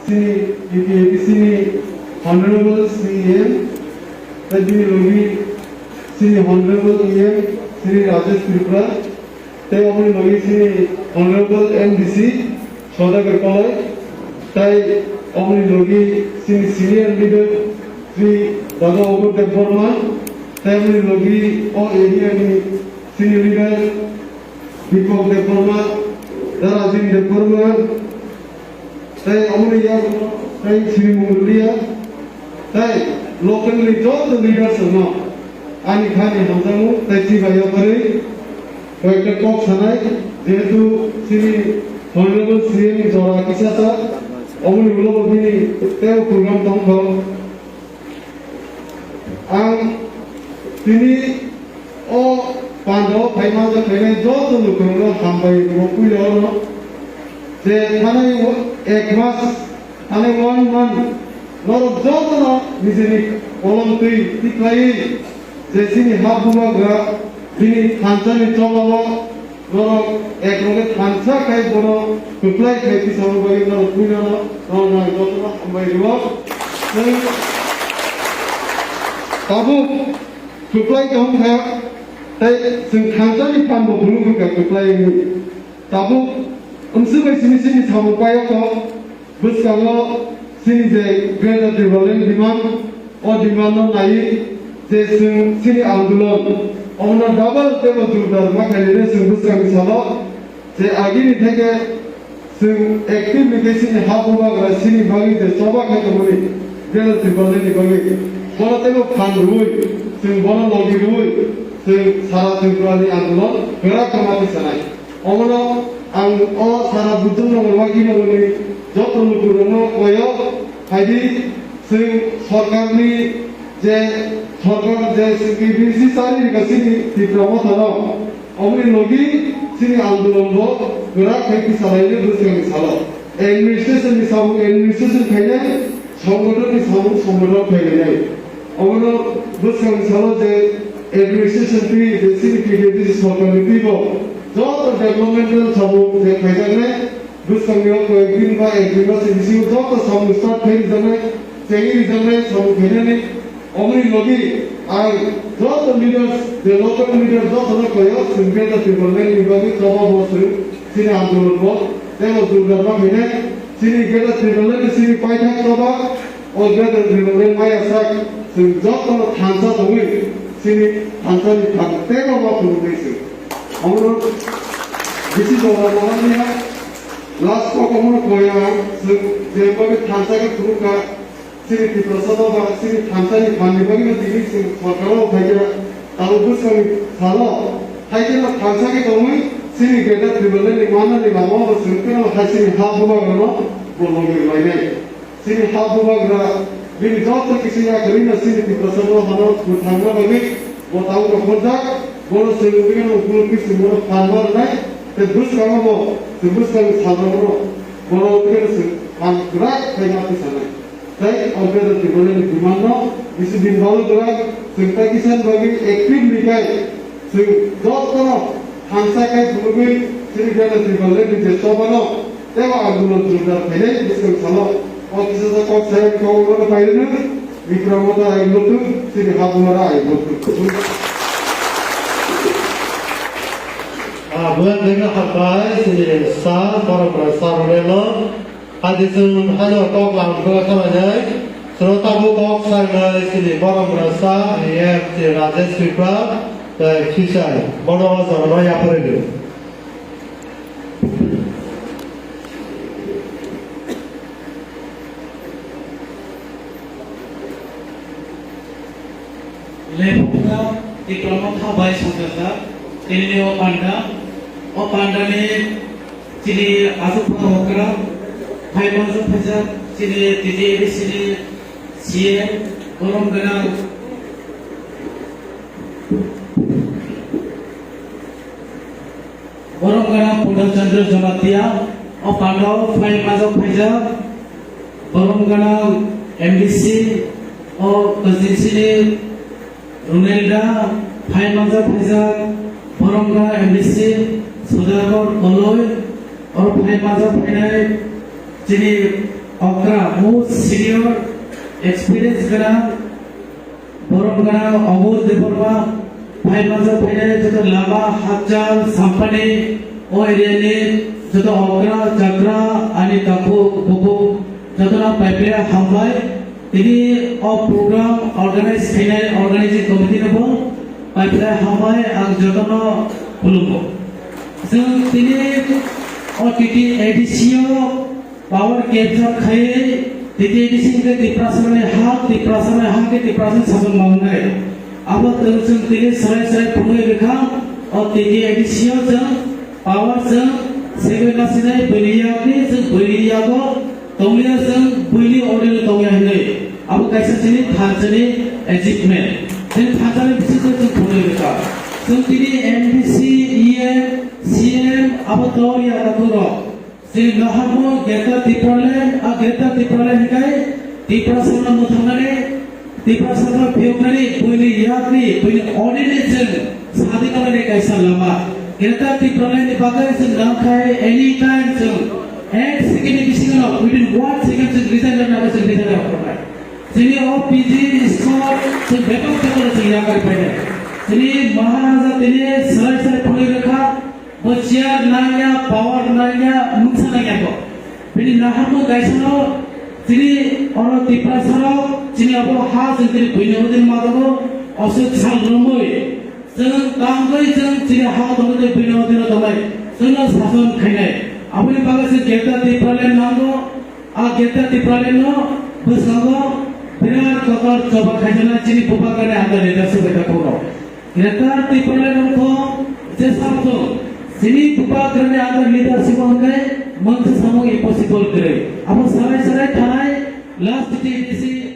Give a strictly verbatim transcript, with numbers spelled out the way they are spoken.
Chini U P A P C ni Honorable C E M, tei bini logi chini Honorable E M Shri Rajesh Tripura, tei oboni logi chini Honorable M D C Saudagar Koloi, tei oboni logi chini senior leader Shri Dada Obur Debbarma, tei oboni logi o area ni chini leader Deepak Debbarma, Darajin Debbarma, tei oboni yago tei Sri Mongolia, tei local ni joto leaders no ani khani hamjakmung tei chibai yakarwi koi ekta kok sanai, jehetu chini Honorable C M ni jora kisa sa, oboni ulo bo bini tei program tongkho. Ang tini o pandao phaima khe phainai joto lukurokno hambai rwo puila oro je thanai ek mas, thanai one month norok jotono nijini kolom twi tiklaiwi je chini ha bubagra bini thansani chobao Norok ekroge thansa khai bono kwplai khai tisani bagwi norok puinano norok ang jotono hambai rwo. Chwng tabuk kwplai kaham kha tei chwng thansani phanbo phunugwi kha kwplai wngwi. Tabuk wngsu bai simi simi samung paio kho. Bwskango chini je Greater Tipraland demand, o demand no naiwi je chwng chini andolon omono double teibo jordar ma khainai chwng bwskangni salo je agini theke chwng actively khe chini ha bubagra chini bagwi je choba khe tongmani Greater Tipraland ni bagwi bono teibo phan rwui chwng bono logi rwui chwng sara Tripura ni andolon kwrak khe ma tisanai. Omono ang o sara Budhanagar wagwi nogorni joto lukurokno koyo phaidi chwng sorkarni je sorkar je chwngni bisi chari rwkha chini Tipra Mothano oboni logi chini andolonbo kwrak khai tisalaino bwskangni salo administration ni samung administration khainai, songgothon ni samung songgothon khainai. Obono bwskangni salo je administration twi je chini T T A D C sorkarni twibo joto developmental samung je khaijaknai, bwskangni o koyek din ba ek dui mas ni bisingo joto samung start khai rijaknai, chengwi rijaknai samung khainani. Oboni logi ang joto leaders, je local leaders jotono koyo chwng Greater Tipraland ni bagwi choba bo chwng chini andolon bo teibo jordar ma khainai, chini Greater Tipraland ni chini paithak choba. O Greater Tipraland maya sak chwng jotono thansa tongwi chini thansani phan teibo ma phunuknai chwng. Omono bisi jora nangmani ha last kok omono koya chwng je bagwi thansa khe phunukha chini Tiprasa ba chini thansani phanni bagwino tini chwng sorkaro phaikha. Tabuk bwskangni salo phaikhe no thansa khe tongwi chini Greater Tipraland ni manani lama o chwng kheno hai chini ha bubagrano bo logi rwlainai. Chini ha bubagra bini joto kisi yakarino chini Tiprasa no hano bwthangna bagwi bo tabuk rok horjak, bono chwng bini no ukuluk kisi bono phan ma rwnai, tei bwskango bo chwng bwskangni salrokno bono bini chwng phan kwrak khaima tisanai. Tei o Greater Tipraland ni demand no bisi din balo kwrak chwng tai kisa ni bagwi active ni kai chwng jotono thansa khai phunugwi chini Greater Tipraland ni je choba no tei o andolon jordar khainai bwskang salo o kisa sa kok sai kok no pairwno Tipra Motha ai mutu chini ha bumara ai mutu. Ah, buat dengan hapai sini sar para para sar relo. Adi chwng haino kok lam khe khlainai, chwng tabuk kok sainai chini borok mwnasa E M Shri Rajesh Tripura tei Khisai bono o jorano yapharwi rw. Lephuka Tipra Motha bai songchajak, tini o panda, o panda ni chini aswk phano okra, phai manjak phaijak chini T T A D C ni C M, borom gwnang. Borom gwnang Purna Chandra Jamatia, o pandao phai majak phaijak. Borom gwnang M D C, o constituency-ni Runelda phai majak phaijak. Borom gwnang M D C Sudhakar Koloi, oro phai majak phainai. Chini okra most senior experience gwnang, borom gwnang Obur Debbarma, phai manjak phainai joto lama hachal sampani o area ni joto okra chakra ani takhuk bukhuk jotono paiphai hambai. Tini o program organize khainai organizing committee no bo paiphai hambai ang jotono khulumo. Chwng tini o T T A D C o power capture khaiwi T T A D C hwnkhe Tiprasani ha, Tiprasani ha khe Tiprasani sason mangnai. Abo twrwng chwng tini swrai swrai phunugwi rwkha o T T A D C o chwng power chwng segwi nasinai buini yakni chwng buini yago tongya chwng buini order tongya hinwi. Abo kaisa chini thanchani achievement. Chini thanchani bisingtwi chwng phunugwi rwkha. Chwng tini M D C, E M, C M abo tongya takhuk rok. Chini naharmo Greater Tipraland, a Greater Tipraland hikai Tiprasano mwthangmani, Tiprasano phiyoknani, buini yakni, buini odini chwng sadi tongnani kaisa lama. Greater Tipraland ni bagwi chwng nangkhai anytime chwng ek second ni bisingo, within one second chwng resign rwna chwng resign rwkha. Chini o P G school chwng bebak bebak chwng yakar phainai. Chini Maharaja tini swrai swrai phunugwi rwkha. Bo chair nangya, power nangya, mungsa nangya bo. Bini naharmung kaisano, chini oro Tiprasarok, chini abo ha chwng tini buino hwnwi matogo, oswk sal romwi. Chwng tangwi chwng chini ha tongwi tini buino hwnwi tongnai. Chwngno sason khainai. Aboni bagwi chwng Greater Tipraland nango, a Greater Tipraland no bwskango birat kotor choba khaijaknai chini bubagrani under leadership bai takhuk rok. Greater Tipraland wngkha je samsung chini bubagrani under leadership o hwnkhe mungsa samung impossible kwrwi. Abo sarai sarai thanai last T T A D C